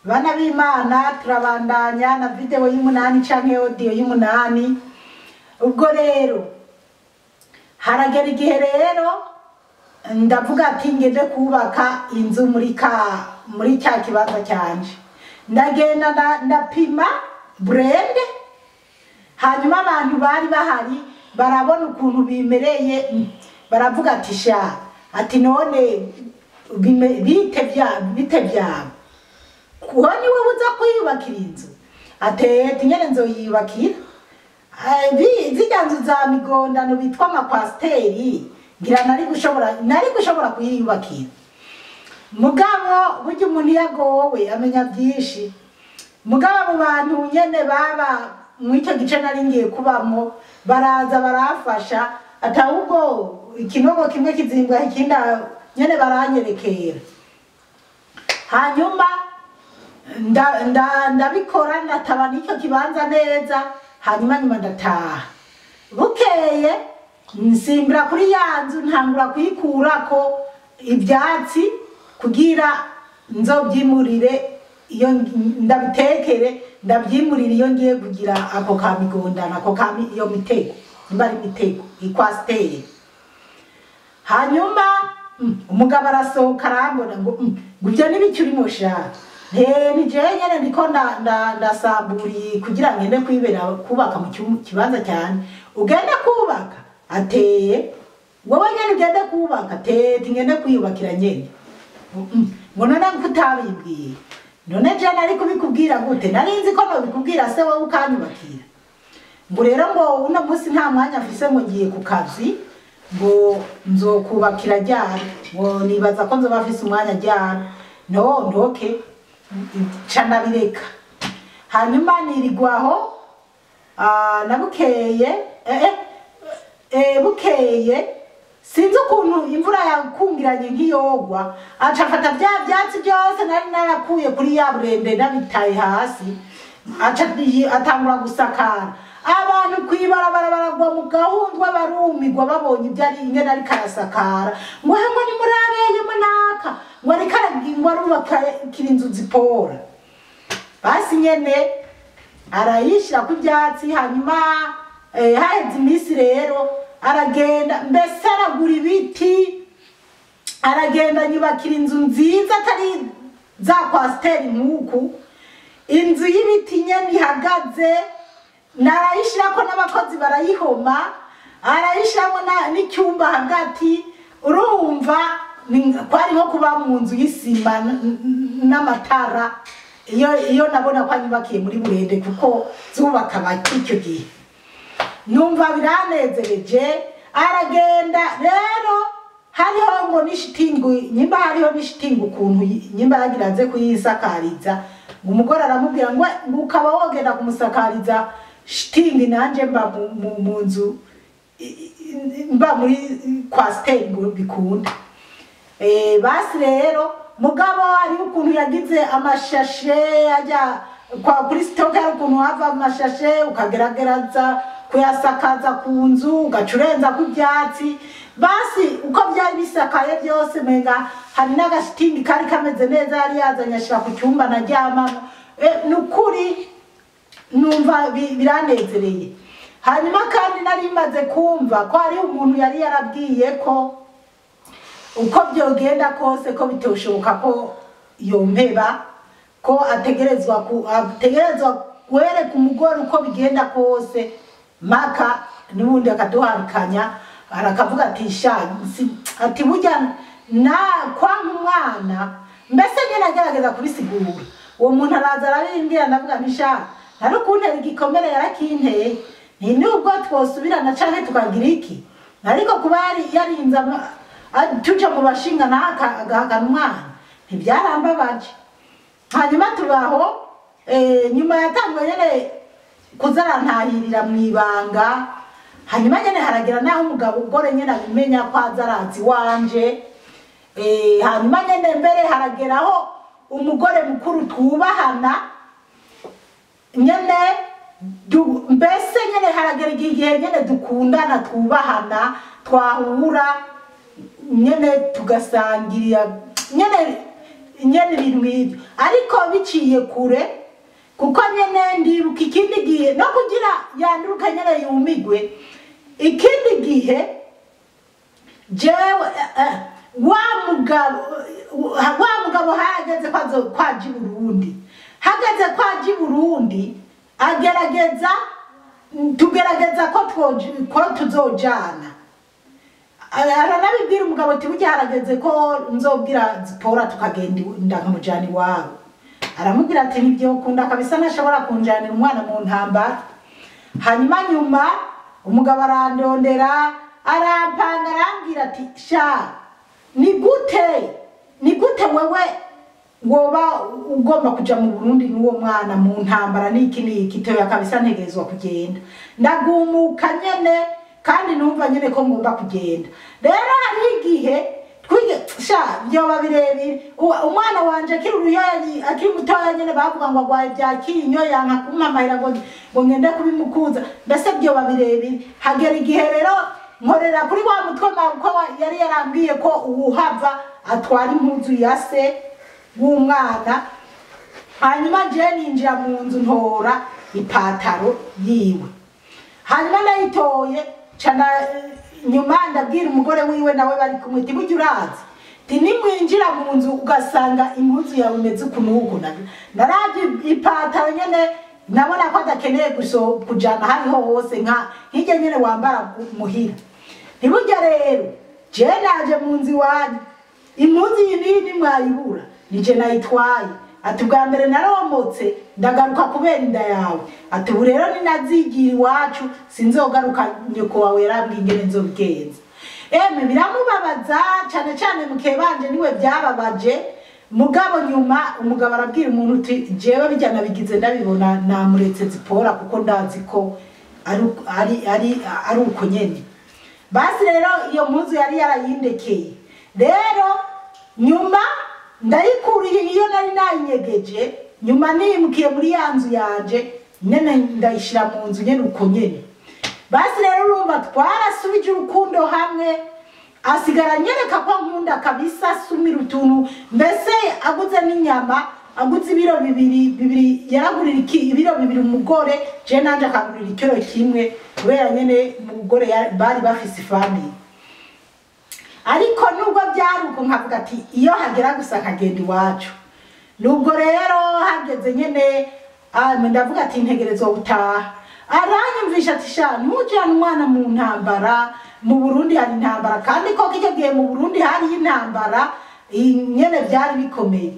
Bana b'Imana, turabandanya na video y'umunani canke audio y'umunani. Ubwo rero haragera igihe rero ndavuga ati ngende kubaka inzu muri cya kibanza cyanje. Ndagenda ndapima brand, hanyuma abantu bari bahari barabona ukuntu bimereye, baravuga ati sha, ati none bite bya kuko ni wowe uza kwiyubakira inzu, ati nyene nzoyiyubakira. Zirya nzu za migondano bitwa amakwasiteri ngira nari gushobora kuyiyubakira. Mugabo burya umuntu yagowe amenya byinshi. Mugabo abo bantu nyene baba mw'icyo gice nari ngiye kubamo baraza barafasha, atahubwo ikinogo kimwe kizimbwa ikindi nyene baranyerekera. Hanyuma ndabikora ndataba n'icyo kibanza neza, hanyuma nyuma ndataha. Bukeye nsimbira kuri ya nzu ntangura kuyikurako ibyatsi kugira nzobyimurire iyo ndabitekere, ndabyimurire iyo ngiye kugira ako ka migondano, ako ka iyo mitego, nimba ari mitego ikwasiteri. Hanyuma umugabo arasohoka arambona ngo ibyo n'ibiki urimo sha? Ni jewe nyene ndiko ndasamburiye kugira ngende kwibera kubaka mu kibanza cyane. Ugende kubaka? Ateye wowe nyene ugende kubaka? Ateye ngende kwiyubakira nyene. Ngo none kutabimbwiye? None je nari kubikubwira gute? Nari nzi ko nobikubwira se wowe ukanyubakira. Ngo rero ngo uno munsi nta mwanya mfise ngo ngiye ku kazi, ngo nzokubakira ryari, ngo nibaza ko nzoba mfise umwanya ryari. No ndoke ca ndabireka. Hanyuma nirigwaho, nabukeye, bukeye sinzi ukuntu imvura yakungiranye nk'iyogwa, aca afata bya byatsi byose nari narakuye kuri ya burende nabitaye hasi, aca atangura gusakara. Abantu kwibarabara baragwa mu gahundwa barumigwa babonye ibyo ari ingene ariko arasakara, ngo hamwe ni murabeye munaka, ngo ariko aragingwa arubaka inzu zipora. Basi nyene arayishira ku byatsi. Hanyuma haheze iminsi rero aragenda mbese aragura ibiti, aragenda anyubakira inzu nziza atari za kwasiteri nk'uku, inzu y'ibiti nyene ihagaze, narayishirako n'abakozi barayihoma, arayishiramo n'icyumba hagati. Urumva kwari nko kuba mu nzu y'isima n'amatara. Iyo nabona ko anyubakiye muri burende kuko zubaka bake icyo gihe, numva biranezereje. Aragenda rero hariho ngo n'ishitingi, nyimba hariho n'ishitingi ukuntu nyimba yagira aze kuyisakariza, umugore aramubwira ngo ukaba wogenda kumusakariza shitingi nanje mba mu nzu mba muri kwasiteri ngo bikunda. Basi rero mugabo hari ukuntu yagize amashashe ajya kwa kuri stock, hari ukuntu hava amashashe ukagerageza kuyasakaza ku nzu ugacurenza ku byatsi. Basi uko byari bisakaye byose menga hari n'agashitingi kari kameze neza yari yazanye ashira ku cyumba naryamamo. Nukuri numva biranezereye. Hanyuma kandi nari maze kumva ko hari umuntu yari yarabwiye ko uko byogenda kose ko bitoshoboka ko yompeba, ko ategerezwa kwereka umugore uko bigenda kose, maka n'ubundi akaduharikanya. Arakavuga ati sha, ati burya na kwanka umwana, mbese nyene agerageza kubisigura. Uwo muntu araza arabimbwira, ndavuga nti sha, nari kuntera igikomere yarakinteye, nti nubwo twosubirana canke tukagira iki, ariko kuba yarinze tuja mu bashinga agahakana umwana ntibyarambabaje. Hanyuma tubaho, nyuma yatangwa nyene kuzarantahirira mwibanga. Hanyuma nyene haragira naho umugabo ugore nyene abimenya ko azarazi wanje. Hanyuma nyene mbere harageraho umugore mukuru twubahana nyene mbese nyene haragera igihe nyene dukundana twubahana twahura nyene tugasangirira nyene Nyene ibintu nk'ibyo ariko biciye kure, kuko nyene ndibuka ikindi gihe no kugira yanduruka nyene yumigwe. Ikindi gihe jewe wa mugabo hageze kwaja i Burundi, hageze kwaja i Burundi, agerageza, tugerageza ko tuzojana. Aranabibwira umugabo ati: "Burya harageze ko nzobwira Zipora tukagenda nkamujana iwabo." Aramubwira ati: "Ntibyokunda kabisa, ntashobora kunjanira umwana mu ntambara." Hanyuma nyuma umugabo arandondera, arampanga, arambwira ati: "Sha, ni gute wewe woba ugomba kuja mu Burundi n'uwo mwana mu ntambara n'iki n'iki?" Toya kabisa, ntegerezwa kugenda. Ndagumuka nyene, kandi numva nyene ko ngomba kugenda. Rero hariho igihe twige, sha, byoba birebire. Umwana wanje akiri uruyoya, akiri mutoya nyene, bavuga ngo agwaye bya kinyo, yanka kumpamahira ngo ngende kubimukuza. Mbese byoba birebire. Hagera igihe rero nkorera kuri wa mutwe ko yari yarambwiye ko uwuhava atwara impuzu ya se w'umwana. Hanyuma je ninjira mu nzu, ntora ipataro yiwe. Hanyuma ndayitoye cana nyuma ndabwira umugore wiwe nawe bari kumwe ati: "Burya urazi ti nimwinjira mu nzu ugasanga impuzu yawe imeze uku n'uku." Naravye ipataro nyene, nabona ko adakeneye kujana hariho hose, nka hirya nyene wambara muhira. Ntiburya rero je naje mu nzu iwanyu, impuzu iyi n'iyi nimwayibura nije nayitwaye. Ati: "Ubwa mbere naromotse ndagaruka kubera inda yawe." Ati: "Ubu rero ninazigira iwacu sinzogaruka, nyoko wawe yarambwiye ingene nzobigenza." Emwe, biramubabaza cane cane, mukebanje niwe byababaje. Mugabo nyuma umugabo arabwira umuntu uti: "Jewe bijya nabigize ndabibona, namuretse Zipora kuko ndazi ko ari uko nyene." Basi rero iyo mpuzu yari yarayindekeye. Rero nyuma ndayikuriye iyo nari nayinyegeje. Nyuma nimukiye muri ya nzu yanje nyene, ndayishira mu nzu nyene uko nyene. Basi rero urumva twarasubije urukundo hamwe, asigara anyereka ko ankunda kabisa, asumira utuntu. Mbese aguze n'inyama, aguze ibiro bibiri bibiri, yaragurira ibiro 2 umugore, je nanje akagurira ikiro 1, kubera nyene umugore bari bafise ifamille. Ariko nubwo byari uko, nkavuga ati iyo hagera gusa nkagenda iwacu. Nubwo rero hageze nyene, ndavuga ati ntegerezwa gutaha. Aranyumvisha ati: "Sha, ntujane umwana mu ntambara, mu Burundi hari intambara." Kandi koko icyo gihe mu Burundi hariyo intambara nyene, byari bikomeye.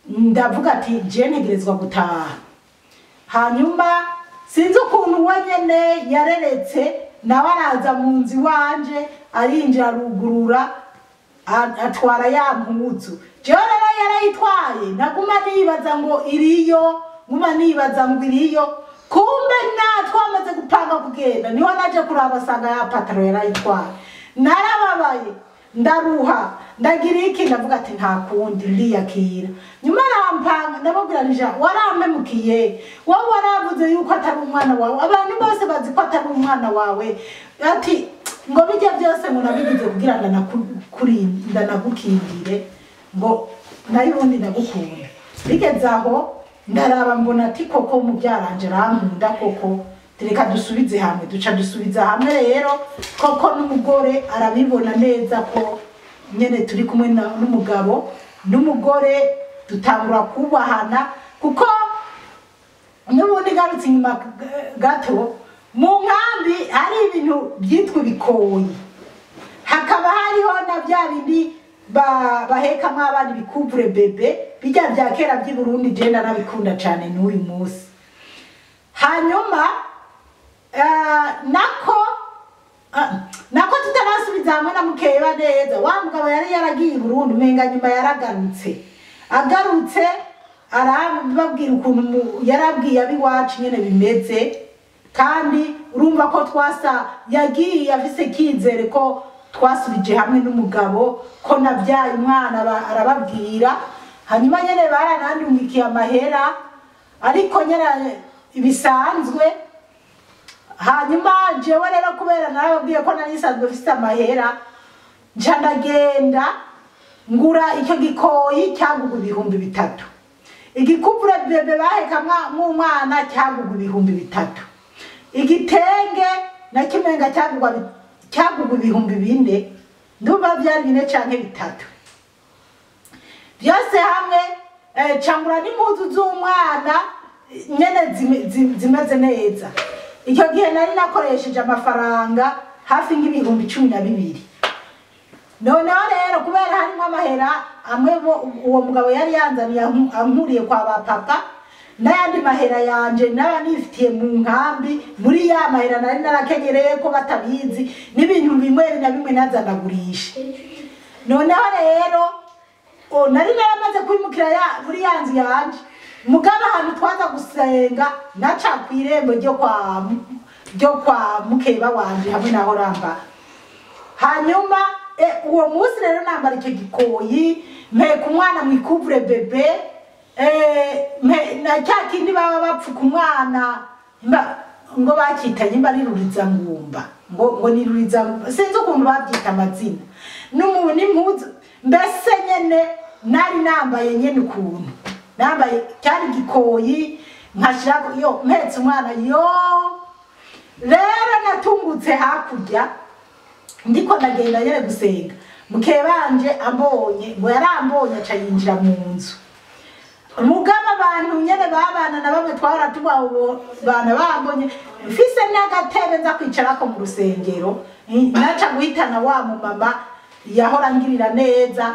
Ndavuga ati je ntegerezwa gutaha. Hanyuma sinzi ukuntu we nyene yareretse, nawe araza mu nzu iwanje, arinjira, arugurura, atwara ya mpuzu. Jewe rero yarayitwaye, naguma nibaza ngo iriyo, nguma nibaza ngo iriyo. Kumbe na twamaze gupanga kugenda, niho naje kuraba asanga ya pataro yarayitwaye. Narababaye, ndaruha, ndagira iki, ndavuga ati nta kundi, ndiyakira. Nyuma arampanga, ndamubwira nija: "Warampemukiye wowe, waravuze yuko atari umwana wawe, abantu bose bazi ko atari umwana wawe." Ati ngo bijya byose ngo nabigize kugira ndanagukingire, ngo nayo ubundi ndagukunda. Bigeze aho ndaraba mbona ati koko mubyaranje arankunda koko, reka dusubize hamwe. Duca dusubiza hamwe rero koko, n'umugore arabibona neza ko nyene turi kumwe n'umugabo n'umugore, dutangura kubahana. Kuko n'ubundi ngarutse inyuma gato, mu nkambi hari ibintu byitwa ibikoyi, hakaba hariho na bya bindi bahekamwo abana, ibicouvre bébé bijya bya kera by'i Burundi. Je nabikunda cane n'uyu munsi. Hanyuma nako tutarasubiza hamwe na mukeba neza, wa mugabo yari yaragiye i Burundi, umenga nyuma yaragarutse. Agarutse arababwira ukuntu yarabwiye ab'iwacu nyene bimeze. Kandi urumva ko twasa yagiye afise ikizere ko twasubije hamwe n'umugabo, ko nabyaye umwana, arababwira. Hanyuma nyene baranandungikiye amahera, ariko nyene bisanzwe. Hanyuma jewe rero kubera narababwiye ko nari nsanzwe mfise amahera, nca ndagenda. Ngura icyo gikoyi cyagugwa 3000. Igikuvure bebe baheka mw'umwana cyagugwa 3000. Igitenge na kimenga cyagugwa 4000. Ndumva byari 4 canke 3. Byose hamwe cangura n'impuzu z'umwana nyene zimeze neza. Icyo gihe nari nakoresheje amafaranga hafi nk'ibihumbi 12. Noneho rero kubera harimo amahera amwe uwo mugabo yari yanzaniye ankuriye kwa ba papa, n'ayandi mahera yanje naba nifitiye mu nkambi, muri ya mahera nari narakenyereye ko batabizi, n'ibintu bimwe na bimwe nazanagurisha. Noneho rero nari naramaze kwimukira muri ya nzu yanje, mugabo ahantu twaza gusenga naca kw'irembo ryo kwa mukeba wanje hamwe na Horamba. Hanyuma uwo munsi rero nambara icyo gikoyi, mpeka umwana mu ikuvure bebe, na cya kindi baba bapfuka umwana ngo bakitanye imba ari rurizangumba, ngo ni rurizangumba, sinzi ukuntu babyita amazina, n'impuzu mbese nyene nari nambaye nyene ukuntu nambaye cyari gikoyi, nkashirako yo mpetse umwana yo. Rero natungutse hakurya ndiko ndagenda nyene gusenga, mukebanje ambonye ngo yarambonye aca yinjira mu nzu. Mugaba abantu nyene babana na bamwe twahora tuba bana bambonye mfise n'agatebe nza kwicarako mu rusengero, naca guhitana wa mumama yahora ngirira neza,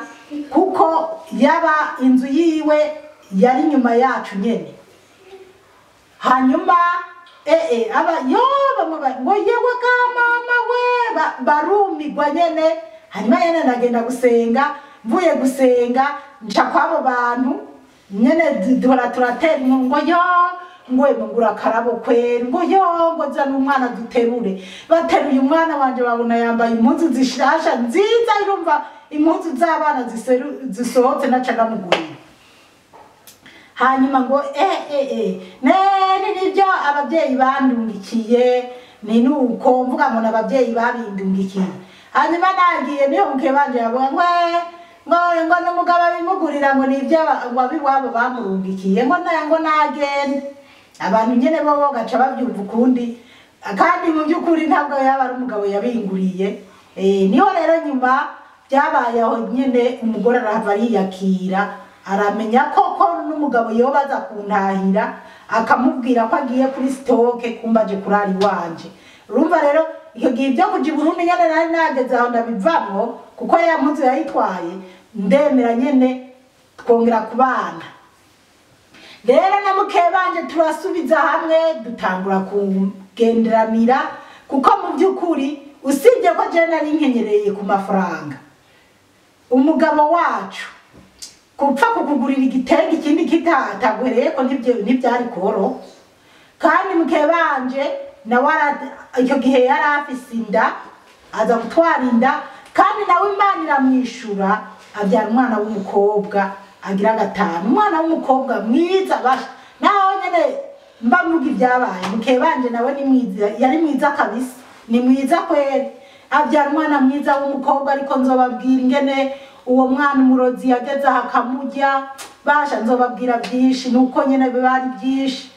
kuko yaba inzu yiwe yari nyuma yacu nyene. Hanyuma aba yo bamwe ngo yewe ga mama we, barumigwa nyene. Hanyuma nyene ndagenda gusenga, mvuye gusenga nca kwabo bantu nyene duhora turatera ngo yo ngo ngura karabo kweri, ngo yo ngo zana umwana duterure. Bateruye umwana wanje babona yambaye impuzu zishasha nziza, irumva impuzu z'abana zisohotse naca ndamugurira. Hanyuma ngo nene nibyo ababyeyi bandungikiye, ni nuko mvuga ngo nababyeyi babindungikiye. Hanyuma nagiye niyo mukebanje yavuga ngo ngo n'umugabo abimugurira ngo nibyo abiwabo bamurungikiye, ngo ngo nagende. Abantu nyene bo gaca babyumva ukundi, kandi mu by'ukuri ntabwo yaba ari umugabo yabinguriye. Niho rero nyuma byabaye aho nyene umugore arahava ariyakira, aramenya koko n'umugabo yobaza kuntahira akamubwira ko agiye kuri stoke kumbaje kurari wanje. Urumva rero icyo gihe ibyo kuja i Burundi nyene nari nageze aho ndabivamwo, kuko ya mpuzu yayitwaye, ndemera nyene twongera kubana. Rero na mukebanje turasubiza hamwe, dutangura kugenderanira, kuko mu by'ukuri usibye ko je nari nkenyereye ku mafaranga, umugabo wacu kupfa kukugurira igitenge ikindi kitataguhereye ko ntibyari koro. Kandi mukebanje nawe icyo gihe yari afise inda, aza gutwara inda, kandi nawe Imana iramwishura abyara umwana w'umukobwa agira 5, umwana w'umukobwa mwiza basha. Naho nyene mba mvuga ibyabaye, mukebanje nawe ni mwiza, yari mwiza kabisa, ni mwiza kweri, abyara umwana mwiza w'umukobwa. Ariko nzobabwira ingene uwo mwana umurozi yageze aha akamurya, basha nzobabwira byinshi, nuko nyene bari byinshi.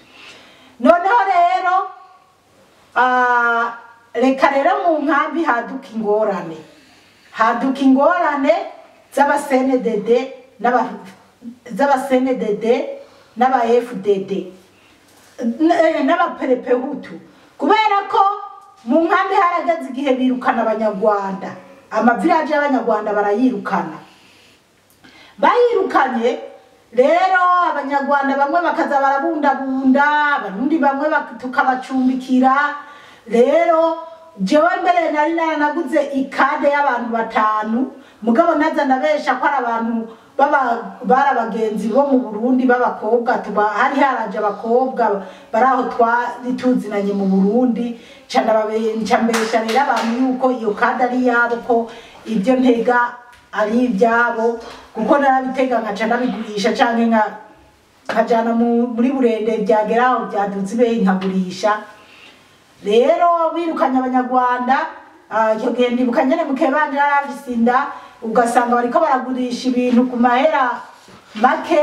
Noneho rero reka rero mu nkambi haduka ingorane, haduka ingorane z'aba CNDD z'aba CNDD n'aba FDD n'aba Perepehutu, kubera ko mu nkambi harageze igihe birukana abanyarwanda, amavilaje y'abanyarwanda barayirukana. Bayirukanye rero abanyarwanda bamwe bakaza barabundabunda, abarundi bamwe tukabacumbikira. Rero jewe mbere nari naranaguze ikade y'abantu 5, mugabo naza ndabesha ko ari abantu baba abagenzi bo mu Burundi b'abakobwa, tuba hari haraje abakobwa baraho twari tuzinanye mu Burundi, ca ndababesha rero abantu yuko iyo kade ari yabo, ko ibyo ntega ari ibyabo, kuko narabitega nkaca ndabigurisha canke nkajana muri Burende, byageraho byaduze ibeyi nkagurisha. Rero birukanye abanyarwanda, icyo gihe ndibuka nyene mukebanje yari afise inda, Ugasanga bariko baragurisha ibintu ku mahera make.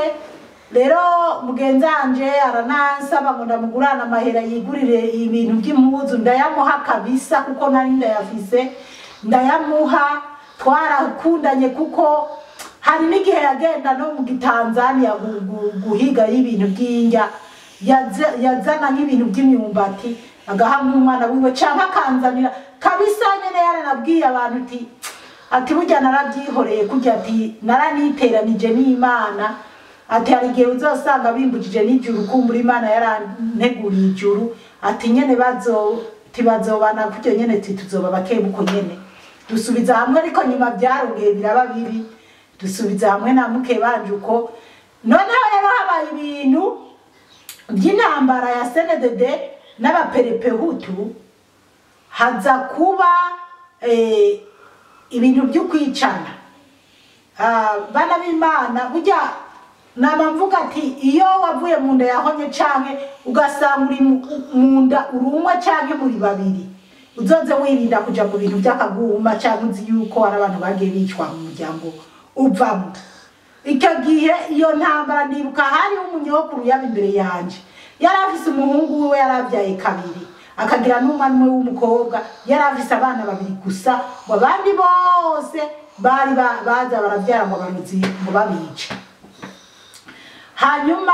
Rero mugenzanje aranansaba ngo ndamugurana amahera yigurire ibintu by'impuzu, ndayamuha kabisa kuko nari ndayafise, ndayamuha. Twarakundanye kuko hari n'igihe yagenda no mu Gitanzania guhiga y'ibintu by'indya, yazana nk'ibintu by'imyumbati agaha nk'umwana wiwe canke akanzanira kabisa. Nyene yaranabwiye abantu ati burya narabyihoreye kurya, ati naraniteranije n'Imana, ati hari igihe uzosanga bimbujije n'ijuru, kumbura Imana yaranteguriye ijuru, ati nyene tibazobana kuryo nyene, ati tuzoba bakebuko nyene. Dusubiza hamwe, ariko nyuma byarongeye biraba bibi, dusubiza hamwe na muke banje uko. Noneho rero habaye ibintu by'intambara ya CNDD n'abaperepehutu, haza kuba ibintu byo kwicana. Bana b'Imana, burya nama mvuga ati iyo wavuye mu nda yahonye canke ugasanga uri mu nda urumwe canke muri babiri, uzoze wirinda kuja mu bintu by'akaguma canke uzi yuko hari abantu bagiye bicwa mu muryango uvamo. Icyo gihe iyo ntambara ndibuka hari umunyokuru yaba imbere yanje, yari afise umuhungu wiwe yarabyaye kabiri, akagira n'umwana umwe w'umukobwa, yari afise abana babiri gusa, ngo abandi bose bari baza barabyara ngo baruzi ngo babice. Hanyuma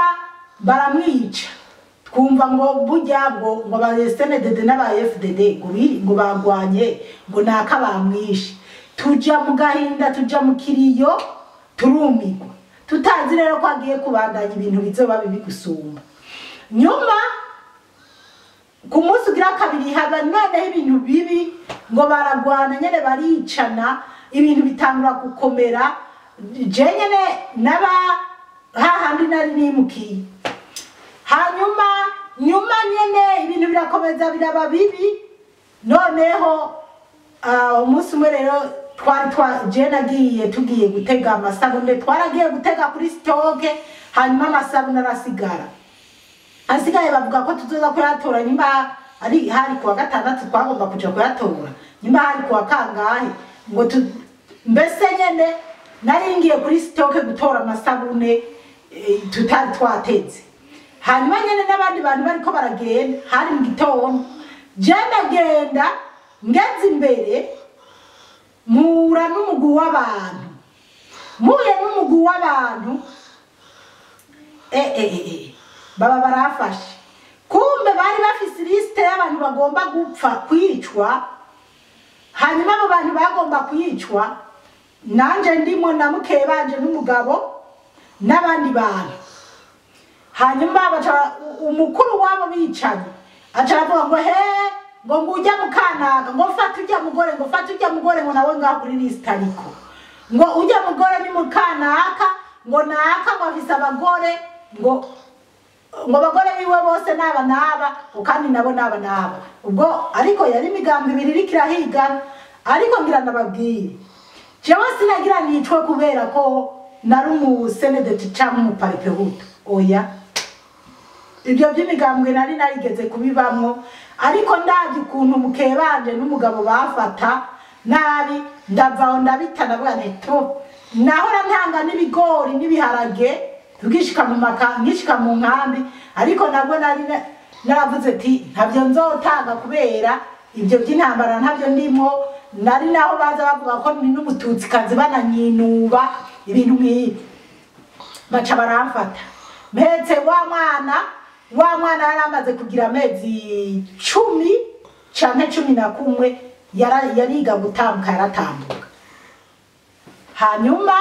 baramwica, twumva ngo burya ngo ba CNDD n'aba FDD ngo bagwanye, ngo naka bamwishe. Tuja mu gahinda, tuja mu kiriyo, turumigwa, tutazi rero ko agiye kubandanya ibintu bizoba bibi gusumba. Nyuma ku munsi ugira kabiri haba noneho ibintu bibi, ngo baragwana nyene baricana, ibintu bitangura gukomera. Je nyene naba hahandi nari nimukiye. Hanyuma nyuma nyene ibintu birakomeza biraba bibi. Noneho umunsi umwe rero twari je nagiye tugiye gutega amasabune, twaragiye gutega kuri stoke, hanyuma amasabune arasigara. Asigaye bavuga ko tuzoza kuyatora nyuma, ari hari kuwa gatandatu twagomba kuja kuyatora, nyuma hari kuwa kangahe ngo mbese nyene nari ngiye kuri stoke gutora amasabune tutari twateze. Hanyuma nyene n'abandi bantu bariko baragenda, hari mu gitondo, je ndagenda ngeze imbere mpura n'umugwi w'abantu, mpuye n'umugwi w'abantu baba barafashe. Kumbe bari bafise liste y'abantu bagomba gupfa kwicwa. Hanyuma abo bantu bagomba kwicwa nanje ndimo na mukeye banje n'umugabo n'abandi bantu. Hanyuma baca umukuru wabo bicanye aca aravuga ngo he, ngo ngujya mukanaka, ngo fata ujya mugore, ngo fata ujya mugore, ngo nawe ngaho kuri liste ariko ngo ujya mugore ni mukanaka, ngo naka ngo afise abagore, ngo abagore biwe bose naba naba, kandi nabo naba naba. Ubwo ariko yari imigambi ibiri iriko irahigana. Ariko ngira ndababwire, jewe sinagira nicwe kubera ko nari umu CNDD canke umu Paripehutu, oya, ibyo by'imigambwe nari narigeze kubibamwo. Ariko ndavye ukuntu mukebanje n'umugabo bafata nabi, ndavaho ndabita, ndavuga nti to nahora ntanga n'ibigori n'ibiharage tugishika mu maka, ngishika mu nkambi, ariko nabwo nari naravuze ati ntavyo nzotanga kubera ibyo by'intambara ntavyo ndimo. Nari naho baza bavuga ko ni n'umututsikazi bananyinuba ibintu nk'ibi, baca baramfata mpetse wa mwana. Wa mwana yari amaze kugira amezi 10 canke 11, yariga gutambuka, yaratambuka. Hanyuma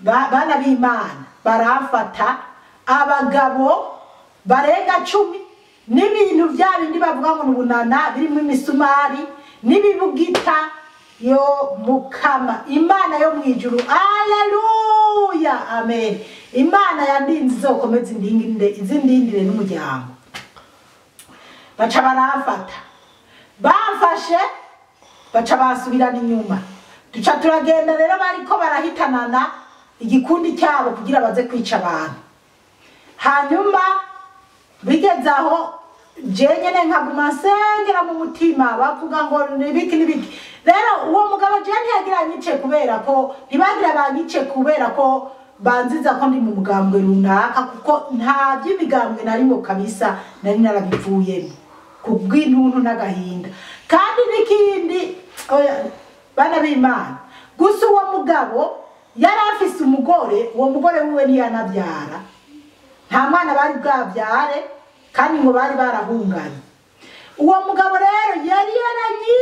bana b'Imana baramfata, abagabo barenga 10 n'ibintu bya bindi bavuga ngo n'ubunana birimo imisumari n'ibibugita yo mukama. Imana yo mwijuru, haleluya, amen. Imana yandinze izokomeza izindindire n'umuryango. Baca baramfata, bamfashe baca basubirana inyuma. Duca turagenda rero, bariko barahitanana igikundi cyabo kugira baze kwica abantu. Hanyuma bigeze aho Je nyene nkaguma nsengera mu mutima, bavuga ngo nibiki nibiki. Rero uwo mugabo je ntiyagira anyice kubera ko ntibagira banyice kubera ko banziza ko ndi mu mugambwe runaka, kuko nta by'imigambwe narimo kabisa, nari narabivuyemo kubw'intuntu n'agahinda. Kandi n'ikindi, oya, bana b'Imana, gusa uwo mugabo yari afise umugore, uwo mugore wiwe ntiyanabyara, nta mwana bari bwabyare, kandi ngo bari barahunganye. Uwo mugabo rero yari yaranyi